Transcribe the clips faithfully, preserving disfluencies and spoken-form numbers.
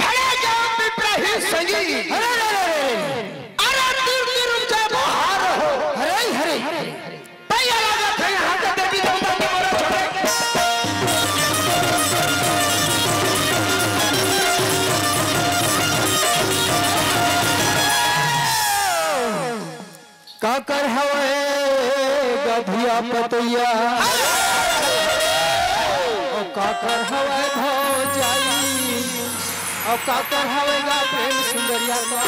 भड़े जाओ विप्रही संगी। अरे, अरे, अरे, अरे। अरे, तीर तीर ऊंचा बहार हो। अरे, अरे। भैया लागत है यहाँ के देवी देवता के मोरा छोड़े। काकर हवय गधिया पतैया, अउ काकर हवय भौजाई, अउ काकर हवय गा प्रेम सुंदरिया का।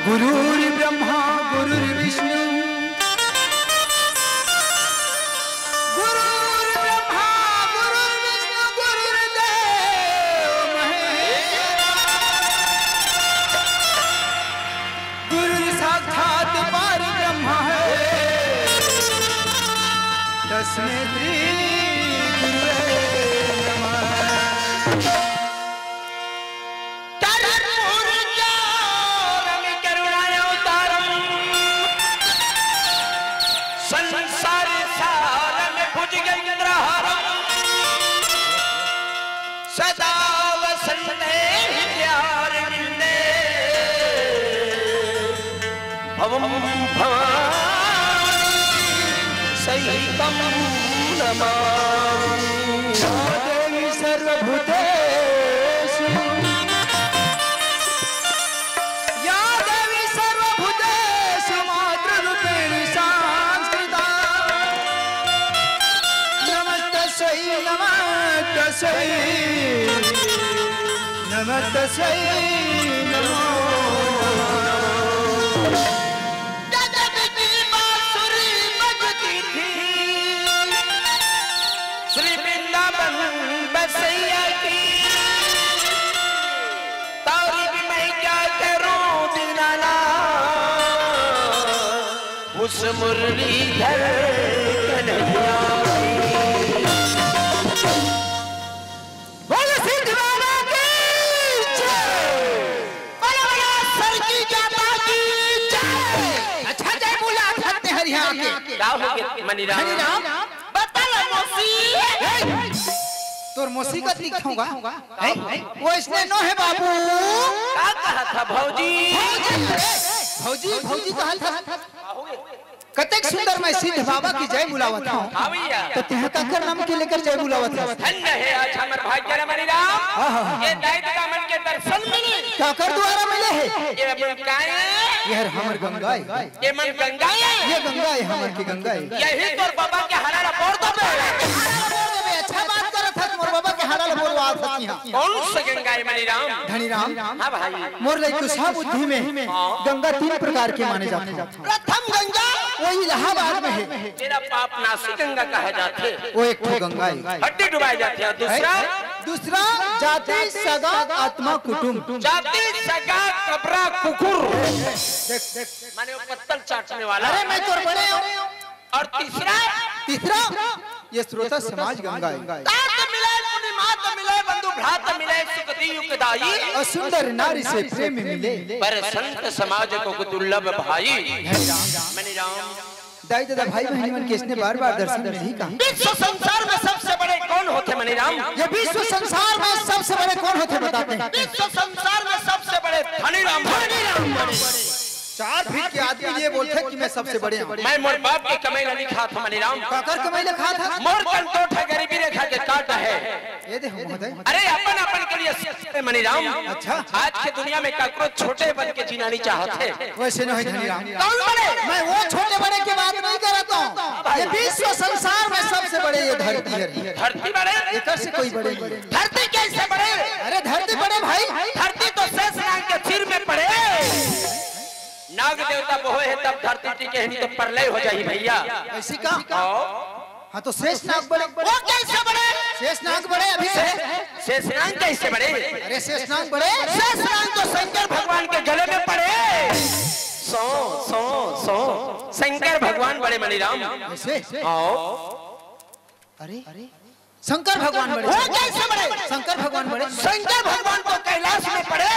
गुरुर्ब्रह्मा गुरुर्विष्णु गुरुर्ब्रह्मा गुरुर्विष्णु गुरुर्देव महेश्वर। गुरुर्साक्षात् परब्रह्म है, तस्मै श्री गुरुवे नमः। कर्पूरहारं करुणावतारं संसारसारं भुजगेन्द्रहारं सदा वसन्तं हृदयारविन्दे भवं भवानी सहितं नमामि। या देवी सर्वभूतेषु, या देवी सर्वभूतेषु मातृरूपेण संस्थिता। नमस्तस्यै, नमस्तस्यै। नमस्तस्यै नमो नमः। गजब की बांसुरी बजती थी श्री वृंदावन बसैया की। तारीफ मैं क्या करूं दीनानाथ उस मुरलीधर कन्हैया की। बोलो सिद्ध बाबा की जय। बोलो, बोलो सरगी जाता की जय। अच्छा, जय बोला सकते हैं यहाँ के। का होगे मनीराम? मनीराम, बता ला मौसी। ए, तोर मौसी का दिखाऊंगा। हैं? वो इसने नो है बाबू। का कहा था भौजी? भौजी, अरे, भौजी, भौजी कहा था। कतेक सुंदर मैं सिद्ध बाबा की जय बुलावत हूँ। हाँ भैया। तो तेह काकर नाम के लेकर जय बुलावत हस? धन्य है आज हमर भाग्य रे मनीराम। हाँ, हाँ, हाँ। ये दाई ददा मन के दर्शन मिले। काकर द्वारा मिले है? ये मन काय? ये हर हमर गंगा है। ये मन गंगा है। ये गंगा है, हमर की गंगा है। यही तोर बाबा के हाड़ा ला बोर दो बे। हाड़ा ला बोर दो बे, अच्छा बात करत हस, मोर बाबा के हाड़ा ला बोरवा सकती हाँ। कौन सा गंगा है मनीराम? धनीराम। हाँ भाई। मोर लइकुसा बुद्धि में हाँ। गंगा तीन प्रकार के माने जाते हैं। प्रथम गंगा वो इलाहाबाद में है। तेरा पाप नाशी गंगा कहा जाथे। वो एक ठो गंगा है। हड्डी डुबाए जाथे। और दूसरा? दूसरा जाति सगा आत्मा कुटुंब। जाति सगा कबरा कुकुर। देख, देख। माने वो पत्तल चाटने वाला। अरे मैं तोर बड़े हूँ। और तीसरा? तीसरा ये श्रोता समाज गंगा है। तात मिले, मुनि मात मिले, बंधु भ्रात मिले, सुख दियु के दाई। और सुंदर नारी से प्रेम मिले। पर संत समाज को दुर्लभ भाई। मनीराम। दाई ददा भाई बहनी मन के इसने बार बार दर्शन मिलही का? विश्व संसार में सबसे बड़े कौन होथे मनीराम? ये विश्व संसार में सबसे बड़े कौन होथे बताते हैं। विश्व संसार में सबसे बड़े धनीराम। धनीराम बड़े। चार फीट के आदमी ये बोलथे कि मैं सबसे बड़े हूँ। मैं मोर बाप के कमाई ला नहीं खात हूँ, मनीराम। काकर कमाई ला खात हस? मोर कन दो ठा गरीबी रेखा के काट हे। ये दे महोदय। अरे, अपन अपन के लिए, मनीराम। अच्छा। आज के दुनिया में काकरो छोटे बन के जीना नहीं चाहत हे। वैसे नहीं, धनीराम। कौन बड़े? मैं वो छोटे बड़े की बात नहीं करता हूँ। ये विश्व संसार में सबसे बड़े ये धरती हे। धरती बड़े? एकर से कोई बड़े नहीं। धरती कैसे बड़े? अरे, धरती बड़े भाई। धरती तो शेष नाग के सिर में पड़े। नाग देवता बोहे हे तब धरती टिके हे, नहीं तो प्रलय हो जाही भैया। ऐसी का? आओ। हाँ, तो शेष नाग बड़े। वो कैसे बड़े? शेष नाग बड़े अभी से। शेष नाग कैसे बड़े? अरे, शेष नाग बड़े। शेष नाग तो शंकर भगवान के गले में पड़े। सो, सो, सो, शंकर भगवान बड़े, मनीराम। ऐसे? आओ। अरे, शंकर भगवान बड़े। वो कैसे बड़े? शंकर भगवान बड़े। शंकर भगवान तो कैलाश में पड़े।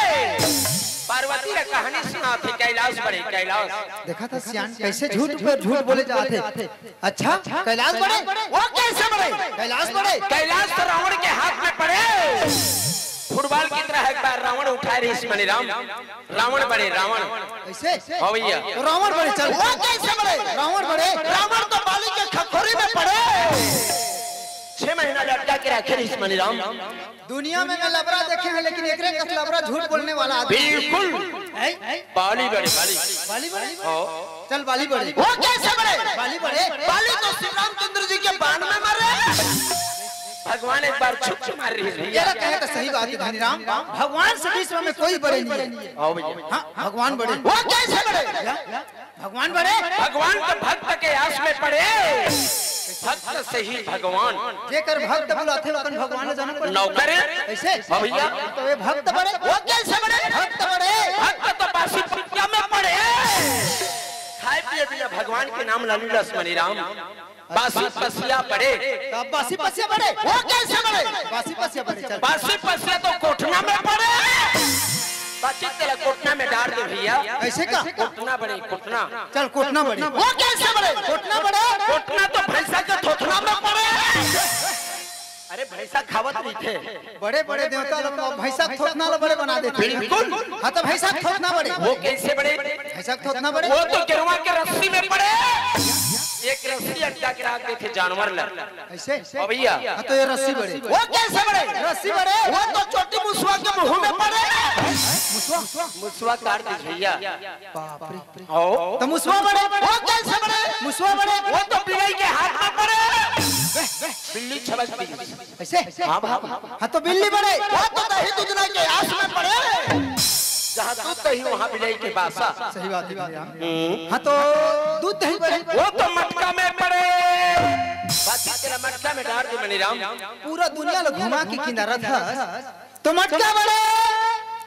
पार्वती ला कहानी सुनाथे, कैलाश बड़े, कैलाश। देखा था सियान, कैसे झूठ पर झूठ बोले जाथे। अच्छा, कैलाश बड़े? वो कैसे बड़े? कैलाश बड़े। कैलाश तो रावण के हाथ में पड़े। फुटबॉल की तरह एक बार रावण उठाए रहिस, मनीराम। रावण बड़े, रावण। ऐसे? हाँ भैया। रावण बड़े, चल। वो कैसे बड़े? रावण बड़े। रावण तो बाली के खखोरी में पड़े। छह महीना लटका के रखे रहिस, मनीराम। दुनिया में मैं लबरा देखे हँव, लेकिन एकरे कस लबरा झूठ बोलने वाला आदमी। बिल्कुल। हैं? बाली बड़े, बाली। बाली बड़े? हाँ। चल, बाली बड़े। वो कैसे बड़े? बाली बड़े। बाली तो श्री रामचंद्र जी के बाण में मरे। भगवान एक बार छुक छुक मार रहिस भैया। ये कहे तो सही बात है, धनीराम। भगवान से विश्व में कोई बड़े नहीं है। आओ भैया। हाँ, भगवान बड़े। वो कैसे बड़े? भगवान बड़े। भगवान तो भक्त के आस में पड़े। भक्त से ही भगवान। जेकर भक्त बुलाथे, ओकर भगवान जाना पड़े। नौकर। ऐसे? हाँ भैया। तो ये भक्त बड़े। वो कैसे बड़े? भक्त बड़े। भक्त तो बासी पसिया में पड़े। खाए पिए बिना भगवान के नाम ला लीलस, मनीराम। बासी पसिया बड़े। तब बासी पसिया बड़े। वो कैसे बड़े? बासी पसिया बड़े, चल। बासी पसिया तो कोठना में पड़े। बासी तेला कोठना में डार दे भैया। ऐसे का? कोठना बड़े, कोठना। चल, कोठना बड़े। वो कैसे बड़े? कोठना बड़े। कोठना तो भैंसा के थोथना में पड़े। अरे, भैंसा खावत रहिथे। बड़े बड़े देवता लोग भैंसा के थोथना ला बड़े बना देथे। बिल्कुल। हाँ, तो भैंसा के थोथना बड़े। वो कैसे बड़े? भैंसा के थोथना बड़े। वो तो गेरवा के रस्सी में पड़े। एक रस्सी अटका के रख देथे जानवर ला। ऐसे? ओ भैया। हाँ, तो ये रस्सी बड़े। वो कैसे बड़े? रस्सी बड़े। वो तो चोटी मुसवा के मुंह में पड़े। मुसवा? मुसवा काट दे भैया। बाप रे। ओ। तो मुसवा बड़े। वो कैसे बड़े? मुसवा बड़े। वो तो बिलाई के हाथ में पड़े। बिल्ली छबक दी। ऐसे? हाँ बाबा। हाँ, तो बिल्ली बड़े। वो तो दही दुधना के आस में पड़े। जहाँ दूध दही, वहाँ बिलाई के बासा। सही बात है भैया। हम्म। हाँ, तो दूध दही बड़े। वो तो मटका में पड़े। बात तेरा मटका में डार दे, मनीराम। पूरा दुनिया ला घुमा के किनारा था। तो मटका बड़े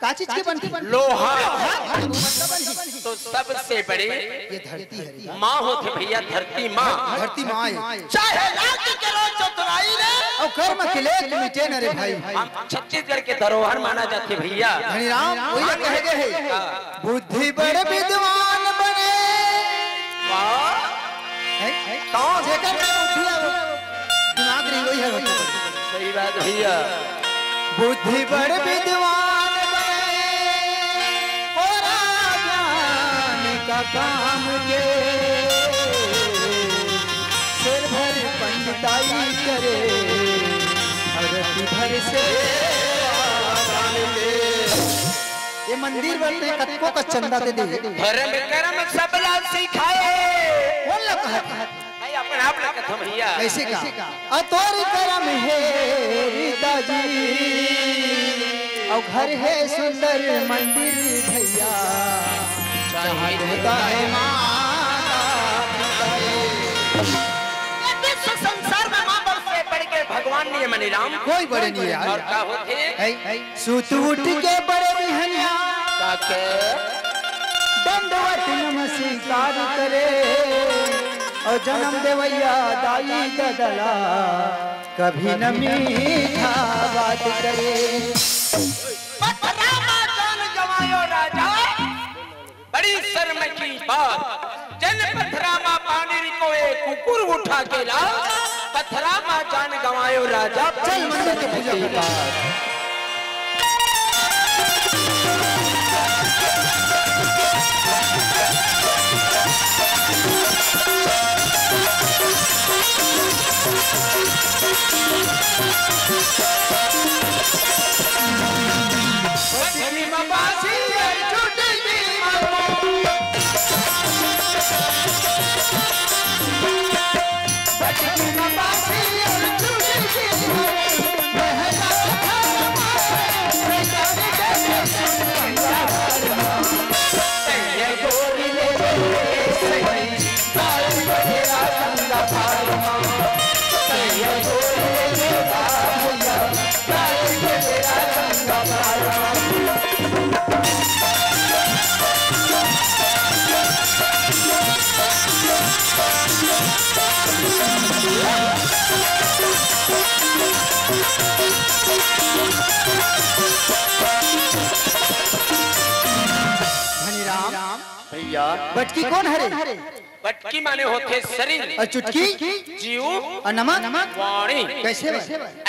का चीज के बनथे? लोहा। लोहा। तो सबसे बड़े ये धरती है। माँ होथे भैया, धरती माँ। धरती माँ है। चाहे लाख करो चतुराई रे। और कर्म के लेख मिटे न रे भाई। हम छत्तीसगढ़ के धरोहर माना जाथे भैया। धनीराम, वही कहे गए हैं। हाँ। बुद्धि बड़ विद्वान बड़े। वाह। हैं? हैं? कौन? जेकर में बुद्धि है, वो दिमाग नहीं, वही है, वही। सही बात भैया। बुद्धि बड़ विद्वान बड़े, ओरा ज्ञान का काम के। सिर भर पंडिताई करे, भगत भर से ये मंदिर बर ते कतको का चंदा ते दे। धर्म कर्म सबला सिखाए। कौन ला कहा? मैं अपन आप ला कथम भैया। कैसे का? अतोर करम हे रीता जी, और घर है सुंदर मंदिर भैया, चाहे देता है माता पिता रे। ये विश्व संसार में माँ बाप से बढ़ के भगवान नहीं है मनीराम। कोई बड़े नहीं है यार। और का होथे? है, है। सुत उठ के बड़े बिहनिया का के? दंडवत नमस्कार करे, और जन्म देवैया दाई ददला कभी न मीठा बात करे। पथरामा जान गंवायो राजा, बड़ी शर्म की बात। जन पथरामा पानी को एक कुकुर उठा के ला, पथरामा जान गंवायो राजा। चल मंदिर के पूजा कर। धनीराम, भैया। बटकी कोन हरे? बटकी माने होथे शरीर। अउ चुटकी? जीव। अउ नमक? वाणी। कइसे बा?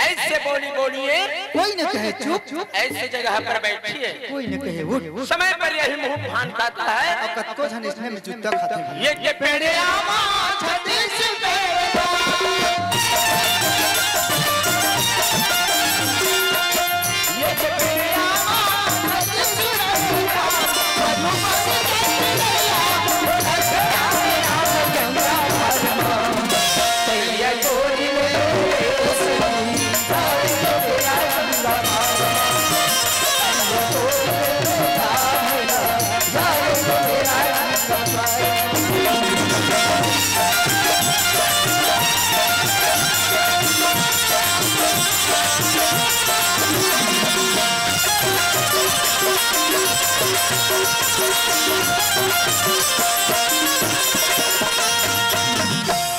ऐसे बोली बोलिए। कोई न कहे चुप। ऐसे जगह पर बैठिए। कोई न कहे उठ। समय पर यही मुंह फान खाता है। अउ कतको झन इसने में जूता खाथे। ये के पेड़े आवा छत्तीस पेड़ बा।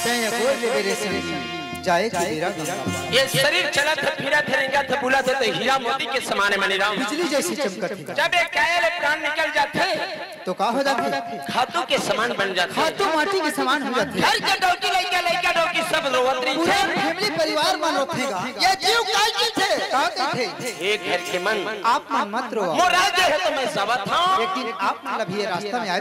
तैं अगोर लेबे रे संगी, जाए के बेरा गंगा पार। ये शरीर चलत हे, फिरत हे, रेंगत हे, बुलत हे, त हीरा मोती के समान हे मनीराम। बिजली जैसे चमकत हे। जब एक काया ले प्राण निकल जाथे, तो का हो जाथे? खातू के समान बन जाथे। खातू माटी के समान हो जाथे। घर के डौकी लइका, लइका डौकी सब रोवत रहिथे। पूरा फैमिली परिवार मन रोथे गा। ये जीव काय कहिथे? का कहिथे? हे घर के मन, आप मन मत रोवा। मोर राज्य हे त मैं जावत हंव। एक दिन आप मन ला भी ये रास्ता में आए।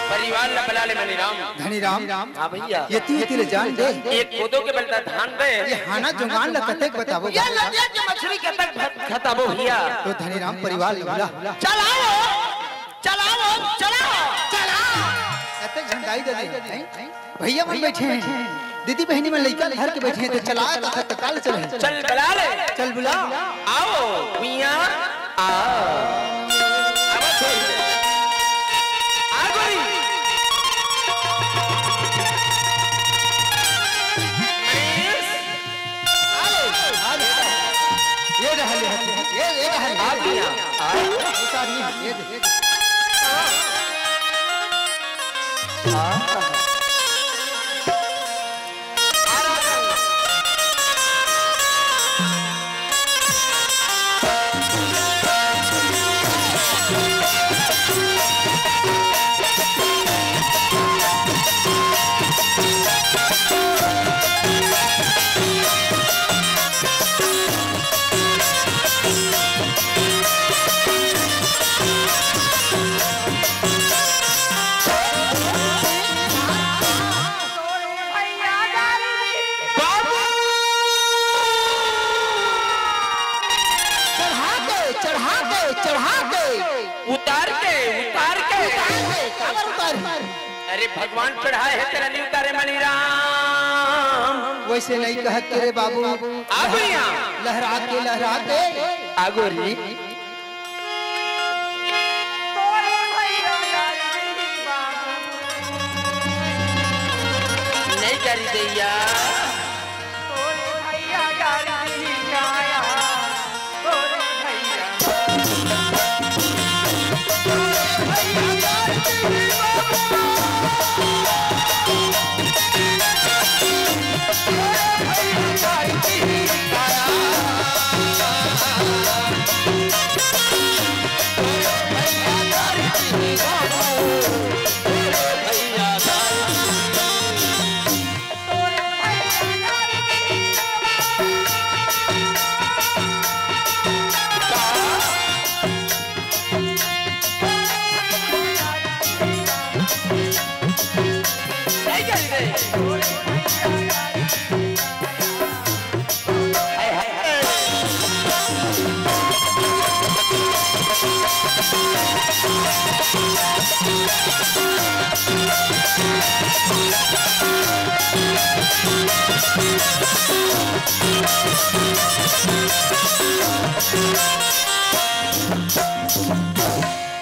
परिवार ला बला ले मनीराम। धनीराम। हाँ भैया। ये तीर तीर जान दे। ये कोदो के बलता धान दे। ये हाना जोंगान ला कतेक बताबो? ये नदिया के मछली कतेक खत-, खताबो भैया। तो धनीराम परिवार ला बुला। चलाओ, चलाओ, चलाओ, चलाओ। कतेक झंडाई दे दे, हैं? भैया मन बैठे हैं, दीदी बहिनी मन लइका धर के बैठे हैं, तो चला, तो तत्काल चले। चल बुला ले। चल बुला। आओ, भैया, आओ। आवत हे। आ गई। मनीष। आ ले, आ ले। ये रहा, ये रहा, ये, ये रहा, ये आ रहा। गया। आ। उतार नहीं, ये दे। आ। अरे भगवान चढ़ाए हे तेला नी उतारे मणिराम। वैसे नहीं कहत के रे बाबू। आगू यहाँ। लहरा के, लहरा के। आगू रे। नहीं करी दैया।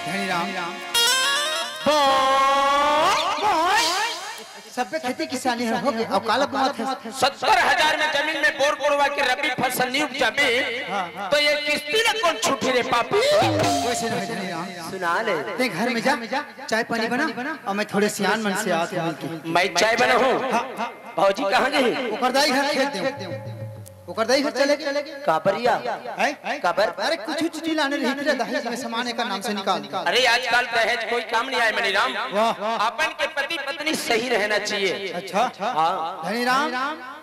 धनी राम। सबके खेती किसानी ह होगे, अउ काला बात हे। सत्तर हजार में जमीन में बोर बोरवा के रबी फसल नहीं उपजाबे, हाँ, हाँ। तो ये किस्ती ला कौन छूटी रे पापी? वैसे नहीं धनी राम। सुना ले। ते घर में जा, चाय पानी बना, अउ मैं थोड़े सियान मन से आत हूँ मिलके। मैं चाय बनाहूँ? हाँ, हाँ। भौजी कहाँ गई? ओकर दाई घर खेत दे। ओकर दाई घर चले गे। काबरिया? हैं? काबर? अरे कुछ चीज लाने रही थी दहेज में सामान, एकर नाम से निकाल दे। अरे आजकल दहेज कोई काम नहीं आए मणिराम। वाह। अपन के पति पत्नी सही रहना चाहिए। अच्छा। हाँ। धनी राम,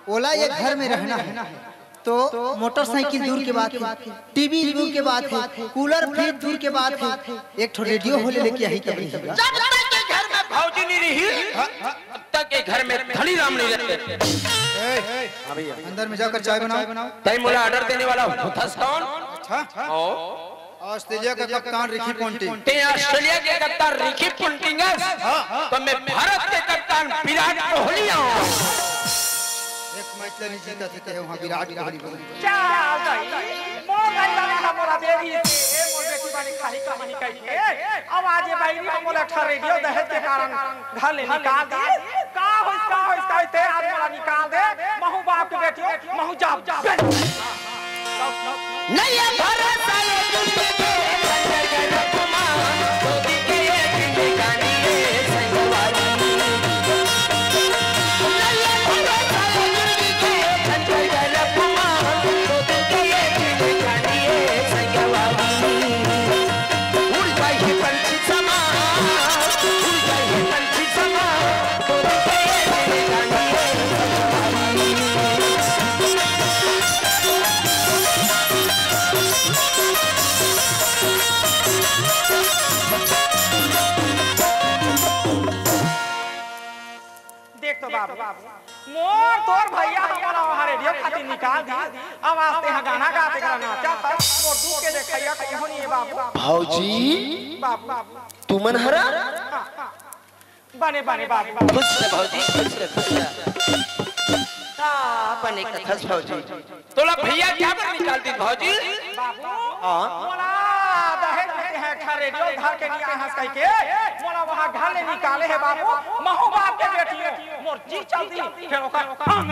ओला ये घर में रहना है तो मोटरसाइकिल दूर के बात है, टीवी दूर के बात है, कूलर फ्रिज दूर के बात है, एक ठो रेडियो होले लेके आही तब रही। जब तक ये घर में भौजी नहीं रही, तब तक ये घर में धनी राम नहीं रहते। ए, हाँ भैया। अंदर में जाकर चाय बनाओ। तई मोला ऑर्डर देने वाला होथस कौन? अच्छा। ओ। ऑस्ट्रेलिया का कप्तान रिकी पोंटिंग। ते ऑस्ट्रेलिया के कप्तान रिकी पोंटिंग हस, हाँ। तो मैं भारत के कप्तान विराट कोहली हूँ। एक मैच ला नहीं जीता थे, ते वहाँ विराट कोहली बने। चल भाई, मोर गई वाला हमर बेरी से, मोर बेटी बने खाली कहानी कही के। अब आज ये भाई हमर अठारह रेडियो दहेज के कारण घर ले निकाल दे। का होइस, का होइस, का होइस, ते आज मोला निकाल दे। महू बाप के बेटी हो, महू जाब। नहीं है भरोसा ये दुनिया के, खंजर के रखमा, तो दिखे ये जिंदगानी ये संगवारी। नहीं है भरोसा ये दुनिया के, खंजर के रखमा, तो दिखे ये जिंदगानी ये संगवारी। उड़ जाए ये पंछी समा, उड़ जाए ये पंछी समा। देख तो बाबू, मोर तोर भैया हमन ला वहाँ रेडियो खातिर निकाल दी। अब आज तेहा गाना गा के नाचा था, मोर दुख के देखैया कोनो नहीं है बाबू। भौजी, बाबू, बाबू। तुमन हरा? हाँ, हाँ। बने, बने, बने, बने। खुश रह भौजी, खुश रह, खुश रह। का बने कथस भौजी? तोला भैया काबर निकाल दिस भौजी? बाबू, हाँ। मोला दहेज में तेहा एक ठा रेडियो धर के निया हस कहिके, मोला वहाँ घर ले निकाले हे बाबू, महू बाप के बेटी हो, मोर जी चल दी, फेर ओकर अंग।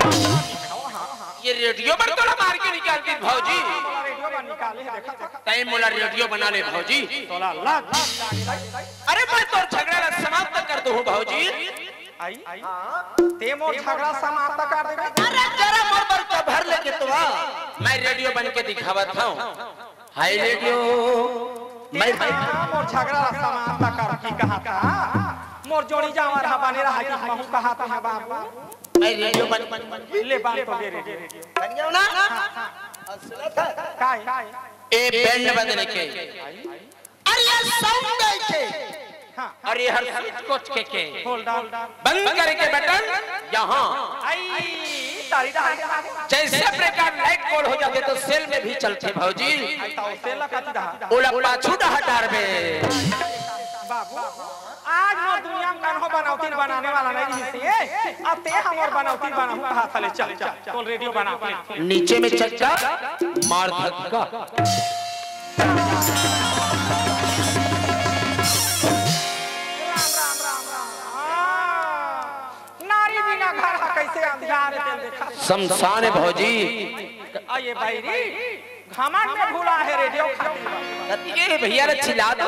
ये रेडियो बर तोला मार के निकाल दिस भौजी? मोला रेडियो बर निकाले हे, देखा था। तैं मोला रेडियो बना ले भौजी। तोला लाज। अरे मैं तोर झगड़ा ला समाप्त कर दूँ भौजी। आई? ते मोर झगड़ा समाप्त कर देबे। अरे जरा मोर बर कभर लेके तो आ। मैं रेडियो बन के दिखावत हूँ। हाय रेडियो। मैं हाँ, मोर झगड़ा समाप्त कर की कहा था। मोर जोड़ी जावर हा बने रहा कि महू कहा था बाबू। मैं रेडियो बन, बन, बन। ले बात तो दे रेडियो। बन गया ना? हाँ, हाँ। और सुना था? काय? ए बैंड बजने के। अरे ये साउंड है के? हाँ। अरे हर स्विच कोच के के? Hold on. बंद करे के बटन यहाँ। आई, तारी, तारी, तारी। जैसे प्रकार लाइट गोल हो जाथे तो सेल में भी चलथे भौजी। आई तो सेल ला कति रहा? ओला पाछू डहा डारबे। बाबू, आज मोर हो बनौती बनाने वाला नहीं रहिस हे, अब ते हमर बनौती बनाहूं कहा थले, चल, चल, तोल रेडियो बना के ले। नीचे में चक्का, मार धक्का। राम, राम, राम, राम। हाँ। नारी बिना घर हा कैसे अंधियार हे, तेल देखा। शमशान हे भौजी। अये बइरी, घमंड में भुला हे रेडियो खातिर। ये भैया रे चिल्ला दो।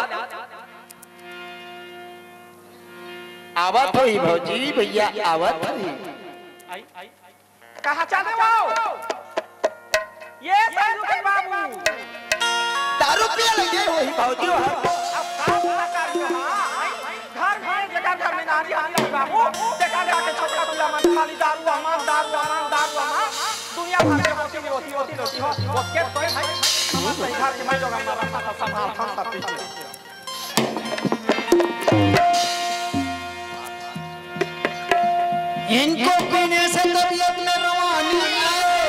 आवत होही भौजी, भैया आवत होही। कहाँ चले वो? ये संजू के बाबू। दारू पिए लगे होही भौजी हो। अब का बोला कर रहा? घर घर जेकर घर में नारी हानि रही बाबू, तेकर जाके छोटका पिला मन खाली दारू अमन, दारू अमन, दारू अमन। दुनिया भर के होती, होती, होती, होती हो। वो के तो है, हमारे घर के मैं लोग हमारा संभाल, संभाल, संभाल। इनको पीने से तबीयत में रवानी आए,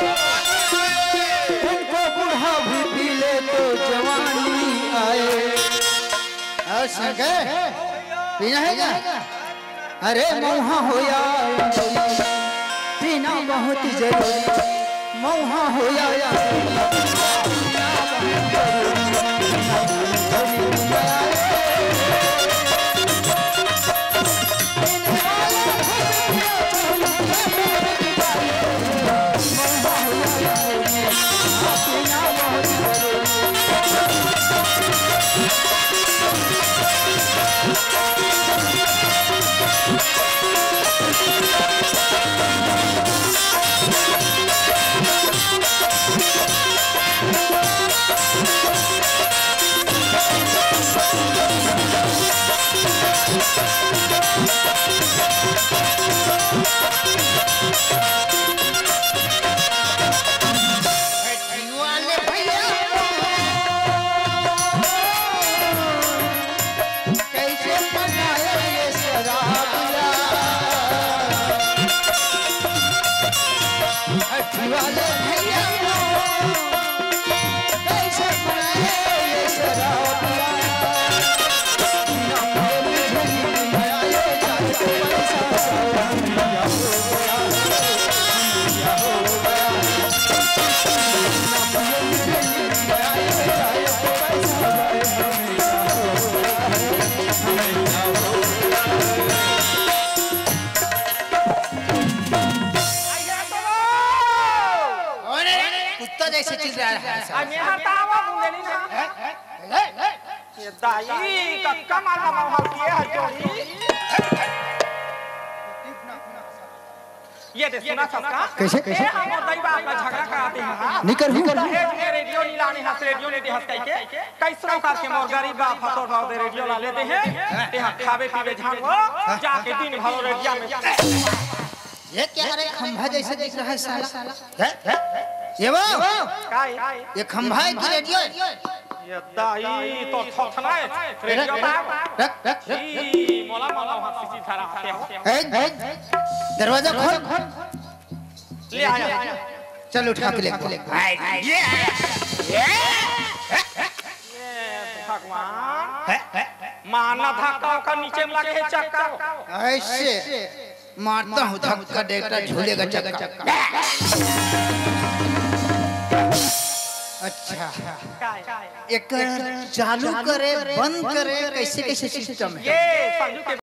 इनको बूढ़ा भी पी ले तो जवानी आए। और शंकर, पीना है क्या? अरे मौहा हो यार, पीना बहुत जरूरी, मौहा हो यार। वाले भैया कैसे बनाए ये शराबिया? हठी वाले भैया कैसे बनाए ये शराबिया? अरे, कुत्ता जैसे चिल्ला रहा है साला। ये दाई, कक्का मारना माहौल किए है चोरी। ये दे, सुना सबका? कैसे, कैसे? ए, हम और दई बाप का झगड़ा कराते हैं, हाँ? निकर हूँ। दहेज में रेडियो नहीं लाने हस, रेडियो नहीं दे हस कह के। कैसनो करके मोर गरीब बाप हथौड़ भाव दे रेडियो ला लेते हैं। ते हाँ खावे पीवे झांगो, जाके दिन भर रेडियो में। ये क्या रे, खंभा जैसे दिख रहा है साला? हैं? ये वो? काय? ये खंभा है कि रेडियो है? ये दाई तो थोथना है। रेडियो रख, रख, रख, रख। ई मोला मामा वहाँ सीसी धरा आते हो। ए, ए, दरवाजा खोल। ले आया। चल उठा के ले। ये, ये, ये। ये भगवान। है, है। मारना धक्का का नीचे में लगे है चक्का। ऐसे मारता हूँ धक्का, देखता झूलेगा चक्का। अच्छा, एक चालू करे, बंद करे, कैसे कैसे सिस्टम है? ये चालू के